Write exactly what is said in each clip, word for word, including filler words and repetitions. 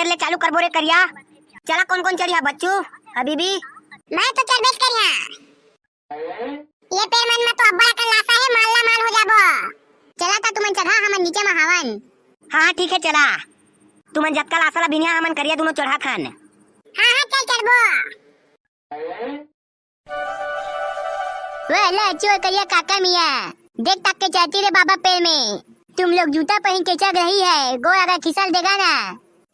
ले चालू करबो रे करिया। चला, कोन कोन चढ़िया बच्चू, हबीबी? मैं तो चढ़बेच करिया। ये पेड़ मन में तो अब्बड़ अकन लासा हे, माल ला माल हो जाबो। चला त तुमन चढ़ा, हमन नीचे में हावन। हाँ, हाँ, ठीक है, चला। तुमन जतका लासा ला बिनिया, हमन करिया दुनों चढ़ाथन। हाँ, हाँ, चल चढ़बो। वे ले चोर करिया काका मिया, देख तक के चढ़ती रे बाबा पेड़ में। तुम लोग जूता पहन के चढ़ रही है, गोड़ अगर खिसल देगा ना,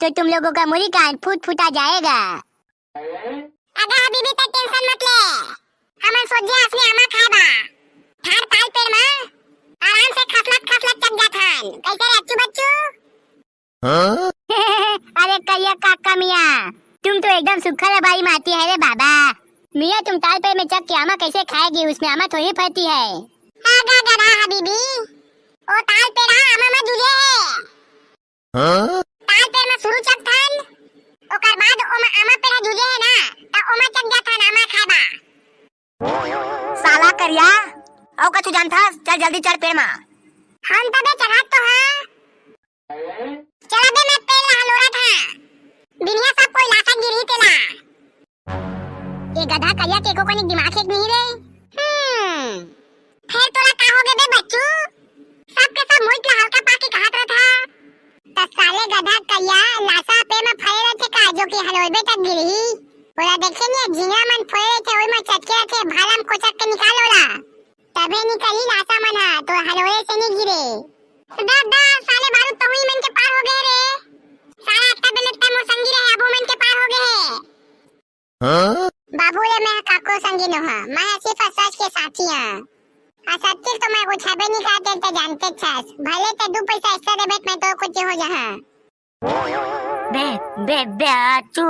तो तुम लोगों का मुड़ी कान फूट फूटा जाएगा। अगा हबीबी, तैं tension मत ले, हमन सोझे असने आमा खाए बा। ठाड़ ताल पेड़ में आराम से खसलत खसलत चढ़ जाथन। कैसे रे अच्छू बच्चू? हाँ? अरे करिया काका मिया, तुम तो एकदम सुखल बाई माटी है रे बाबा। मिया, तुम ताल पेड़ में चढ़ के आमा कैसे खाएगी? उसमें आमा थोड़ी फरती है। आगा गधा हबीबी, ओ ताल पेड़ हा आमा में झूले है। हाँ? ताल पेड़ में शुरू चढ़थन, ओकर बाद ओमा आमा पेड़ हा झूले है ना, त ओमा चढ़ जाथन आमा खाए बा। साला करिया, अउ कछु जानथस? चल जल्दी चढ़ पेड़ मा। हम तबे चढ़त तो हाँ। चला बे, मैं पेड़ ला हलोरत हाँ। बिनिया सब कोई लासा गिरही तेला। ये गधा करिया के एको कनिक दिमाग हे कि नहीं रे? हम्म, फेर तोला का हो गे बे बच्चू? सब के सब मुइठ ला हल्का पाके कहत रहत हा। त साले गधा करिया, लासा पे में फरे रहथे का, जो कि हलोरबे तक गिरही? ओला देखे नहीं, झिंगरा मन फरे रहथे, ओई में चटके रहथे, भाला में कोचक के निकाल ओला। तभे निकलही लासा मन हा, तो हलोरे से नहीं गिरे। दा, दा, साले बारूद तो हुई मन के पार हो गए रे। साला अत्ता बेले तक मोर संगी रहे, अब वो मन के पार हो गए है। हाँ? बाबू रे, मैं काको संगी नोहा, मैं सिर्फ सच के साथी हाँ। आ सत्य तो मैं कुछ हबे नहीं करते, ते जानते छस। भले ते दू पैसा extra देबे, मैं तो कुछ हो जहा। बे, बे, बे, आचू।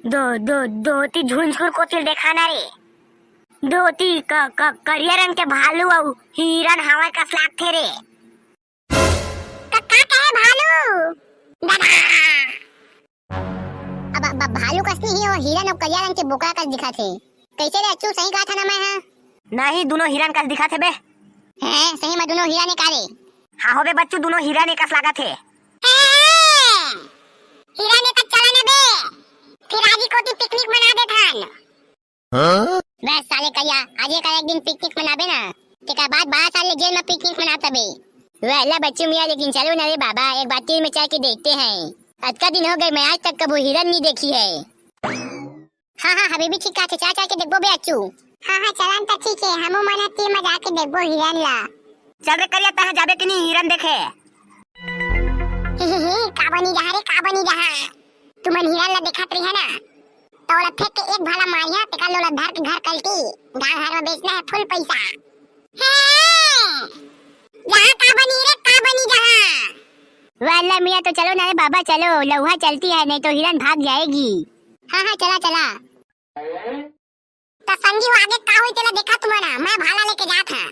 दो, दो, धोती झुनझुन कोती देखा ना रे। धोती क, क, करिया रंग के भालू अउ हिरन हवय कस लागथे रे। का, का कहे भालू? दादा! अब, अब, अब भालू कस नहीं हो, हिरन अउ करिया रंग के बोकरा कस दिखत हे। कैसे रे अच्छू, सही कहा था ना मैं, हाँ? नहीं, दुनो हिरन कस दिखत हे बे। हैं, सही में दुनो हिरन हे का रे? हाँ हो बे बच्चू, दुनो हिरन कस लागत हे। हैं, हिरन कस चला ना बे, फिर आज ही कोती picnic मना देथन। हाँ? बस साले करिया, आज एक, एक दिन picnic मनाबे ना, तेकर बाद बारह साल ले जेल में picnic मनात हबे। वे अल्लाह बच्चू मियाँ, लेकिन चलो ना रे बाबा, एक बार तीर में चढ़ के देखते हैं। अतका दिन हो गए, मैं आज तक कभू हिरन नहीं देखी है। हाँ, हाँ, हबीबी ठीक कहा थे, चल, चल के देखबो बे अच्छू। हाँ, हाँ, चलन त ठीक है, हमू मन ह तीर में जाके देखबो हिरन ला। चल रे करिया, तहाँ जाबे कि नहीं हिरन देखे? ही, ही, ही, का बनी जहाँ रे, का बनी जहाँ? तुमन हिरन ला देखत रहिहा ना, त ओला फेंक के एक भाला मारिहा, तेकर लोला धर के घर कल्टी, गांव घर में बेचना है full पैसा। हे, जहाँ का बनी रे, का बनी जहाँ? वाला मियाँ तो चलो ना रे बाबा, चलो, लौहा चलती है, नहीं तो हिरन भाग जाएगी। हाँ, हाँ, चला, चला। त संगी हो, आगे का होई तेला देखा तुमन, मैं भाला लेके जात हूँ।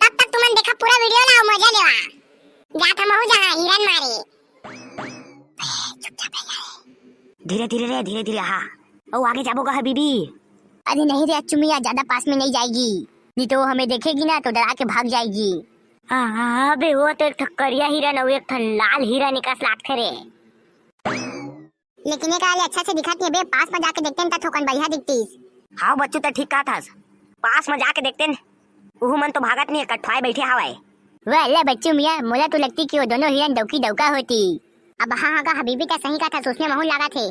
तब तक तुमन देखा पूरा video ला अउ मजा लेवा। जात हूँ महू जहाँ हिरन मारे। चुपचाप रह जा रे। धीरे धीरे रे, धीरे धीरे, हाँ। ओ आगे जाबो गा हबीबी। अरे नहीं रे अच्छू मियाँ, ज्यादा पास में नहीं जाएगी, नहीं तो वो हमें देखेगी ना तो डरा के भाग जाएगी। हाँ, हाँ, अबे वो तो एक ठक करिया हिरन अउ एक ठन लाल हिरन एकास लागथे रे। लेकिन ये का ले अच्छा से दिखत नहीं बे, पास में जाके देखते हैं त थोकन बढ़िया दिखतीस। हाँ बच्चू, त ठीक कहा थस, पास में जाके देखते हैं। उहू मन तो भागत नहीं है, कठवाए बैठे हवाए। वाह ले बच्चू मियाँ, मोला तो लगती कि वो दोनों हिरन डौकी डौका होती। अब हाँ, हाँ का हबीबी का सही कहा थस, उसने महू लागत हे।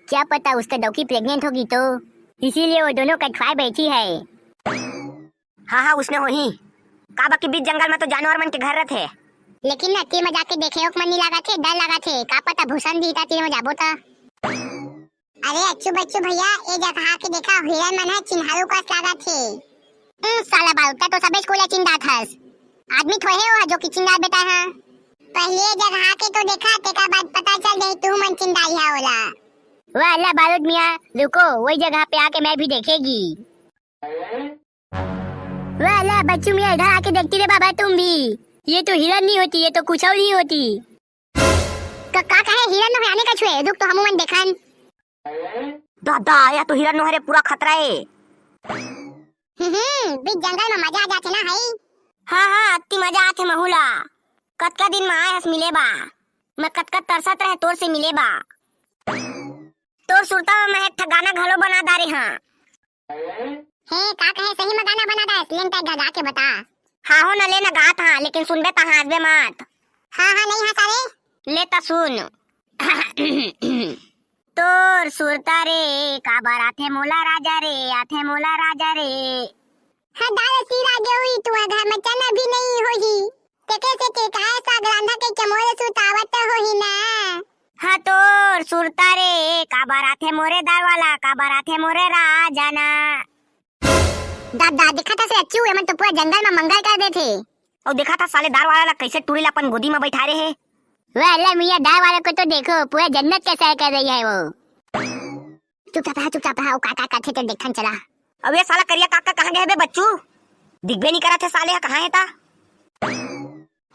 क्या पता उसका डौकी pregnant होगी तो, इसीलिए वो दोनों कठवाए बैठी है। हाँ, हाँ, उसने होही। काबर कि बीच जंगल में तो जानवर मन के घर रथे। लेकिन ना, तीर में जाके देखे ओक मन नहीं लागत हे, डर लागत हे। का पता भूषण दी ता तीर में जाबो ता। अरे अच्छू बच्चू भैया, ये जगह के देखा, हिरन मन है चिन्हारू कस लागत हे। हम्म, साला बारूद, तो सबे स्कूल चिंदात हस। आदमी थोड़े हो जो कि चिंदा बेटा है। पहले ये जगह के तो देखा, तेकर बाद पता चल जाई तू मन चिंदा ही ओला। वाह अल्लाह बारूद मियाँ, रुको, वही जगह पे आके मैं भी देखेगी। वाह, ला, बच्चू मियाँ, इधर आके देखती रे बाबा, तुम भी। ये तो हिरन नहीं होती, ये तो कुछ और ही होती। का, का कहे, हिरन नो है, आने का छुए, रुक तो हमू मन देखन। दादा, यह तो हिरन नो हरे, पूरा खतरा है। हम्म, बीच जंगल में मजा आ जाथे ना, है? हाँ, हाँ, अति मजा आथे महू ला। कतका दिन में आए हस मिले बा। मैं कतका तरसत रहे तोर से मिले बा। तोर सुरता में मैं एक ठा गाना घलो बना डारे हंव। हे, का कहे, सही में गाना बना डारे हस? ले न त गा के बता। हां हो न, ले न गात हंव, लेकिन सुनबे त हांसबे मत। हां, हां, नहीं हंसा रे। ले त सुन। तोर सुरता रे, काबर आथे मोला राजा रे, आथे मोला राजा रे। हां, दादा सिरा गे होही, तुंहर घर में चना भी नहीं होही। तेके से के काय साग रांधा के चमोरे सुतावत होही ना। हां, तोर सुरता रे, काबर आथे मोरे दार वाला, काबर आथे मोरे राजा ना। दादा, दिखत हस रे अच्छू, एमन तो पूरा जंगल में मंगल कर देथे। अउ देखत हस साले दार वाला ला, कइसे टूरी ला अपन गोदी में बैठारे हे। वाह, अल्लाह मियाँ, दार वाला को तो देखो, पूरा जन्नत का सैर कर रही है वो। चुपचाप रहा, चुपचाप रहा, वो का, का करथे ते देखथन चला। अब ये साला करिया काका कहाँ गए बे बच्चू? दिखबे नहीं करत हे साले ह, कहाँ हे ता?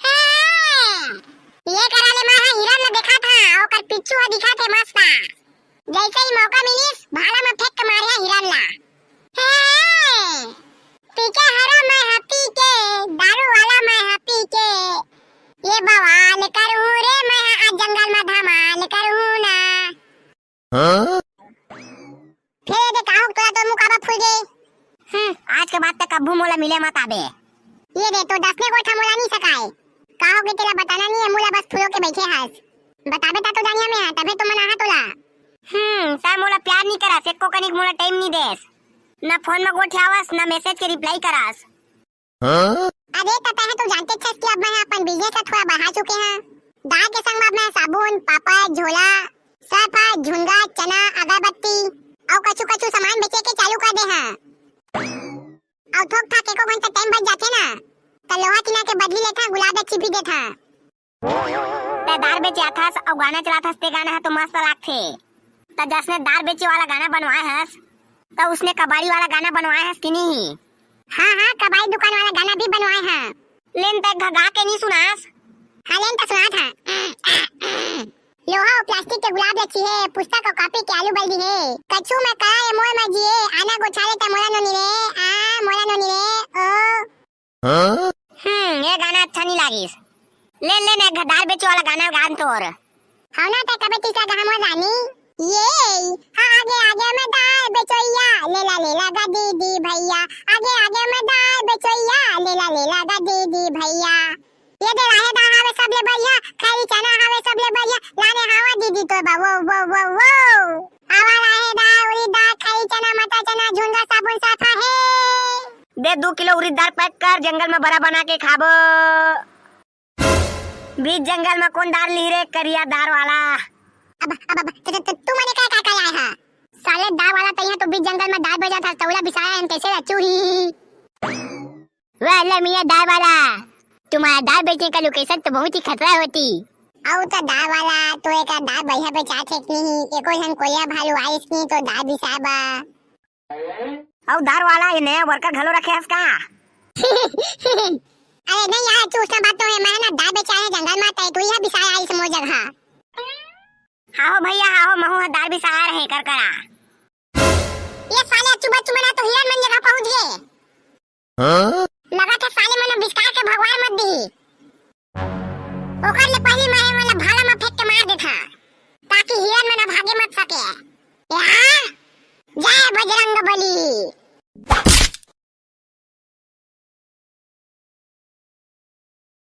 हाँ, ये करा ले मैं ह हिरन ला देखत हंव, ओकर पिच्चू ह दिखत हे मस्त। जैसे ही मौका मिलिस, भाला में फेंक के मारे ह हिरन ला। हाँ, पी के हरा मैं ह पी के, दारू वाला मैं ह पी के। ये बवाल करूँ रे मैं ह, आज जंगल में धमाल करूँ ना। हाँ? फेर ये दे, का हो तोला, तोर मुँह काबर फूल गे? हम्म, आज के बाद तक कभू मोला मिले मत आबे। ये दे, तो दसने गोठ मोला नहीं सकाए। का हो गे तेला बताना नहीं है, मोला बस फूलो के बैठे हस। बताबे ता तो जानिया मैं, तभे तो मनाहा तोला। हम्म, सर मोला प्यार नहीं करस, एको कनिक मोला टाइम नहीं देस। ना फोन में गोठियावस, ना मैसेज के रिप्लाई करस। हाँ? अरे त तैं ह तो जानते छस कि अब मैं ह अपन बिजनेस ला थोड़ा बढ़ा चुके हंव। दार के संग म अब मैं ह साबुन, पापड़, झोला, सर्फ, झुनगा, चना, अगरबत्ती अउ कछु कछु सामान बेचे के चालू कर दे हंव। अउ थोक थाक एको घंटा टाइम बच जाथे ना, त लोहा टीना के बदली लेथंव, गुलाब ल चिपी देथंव। तैं दार बेचे आथस अउ गाना चलाथस, ते गाना ह तो मस्त लागथे। त जसने दार बेचे वाला गाना बनवाए हस, त उसने कबाड़ी वाला गाना बनवाए हस कि नहीं? हाँ, हाँ, कबाड़ी दुकान वाला गाना भी बनवाए हंव। ले न तैं गा के नहीं सुनास। हाँ, ले न त सुनात हंव। लोहा अउ प्लास्टिक के गुलाब ल चिहे, पुस्तक अउ कॉपी के आलू बल दिहे। कछु मैं करा ये मोर मर्जी ए, आना गोठिया ले त मोला नोनी रे, आ, मोला नोनी रे, ओ। हाँ? हम्म, ये गाना अच्छा नहीं लागिस। ले, ले, ने घ-, दार बेचे वाला गाना गान तोर। हव ना, तैं कबे तीसरा गाना मोर रानी। ये, हाँ, आगे, आगे मैं दार बेचोइया, लेला, लेला गा दीदी भैया। आगे, आगे मैं दार बेचोइया, लेला, लेला गा दीदी भैया। ये दे राहेर दार हावे सबले बढ़िया, खैरी चना हावे सबले बढ़िया, लाने हावा दीदी तोर बर वो, वो, वो, वो। आवा राहेर दार, उरीद दार, खैरी चना, मटर चना, झुनगा, साबुन, साफा हे। दे दू किलो उरीद दार पैक कर, जंगल में बरा बना के खाबो। बीच जंगल में कोन दार लिही रे, करिया दार वाला? अब, अब, अब, त, त, त, तू मने का, का, का लाए हा? साले दार वाला, तैं ह तो बीच जंगल में दार बेचत हस, तौला बिसाया हन कैसे रे चूही? वाह, ले मियाँ दार वाला, तुम्हारा दार बेचने का लोकेशन तो बहुत ही खतरा होती। अउ त दार वाला, तो एक दार बढ़िया बेचात हे कि नहीं? एको झन कोरिया भालू आइस कि नहीं तो दार बिसाए बर? अउ दार वाला, ये नया वर्कर घलो रखे हस का? अरे नहीं यार, चूसना बात तो है, मैं ना दार बेचाए हे जंगल में, तै तू ही बिसाए आइस मोर जगह। हाहो भैया, हाहो, महू ह दार बिसाए रहे कर करा। ये साले अच्छू बच्चू मना तो हिरन मन जगह पहुंच गए। हाँ?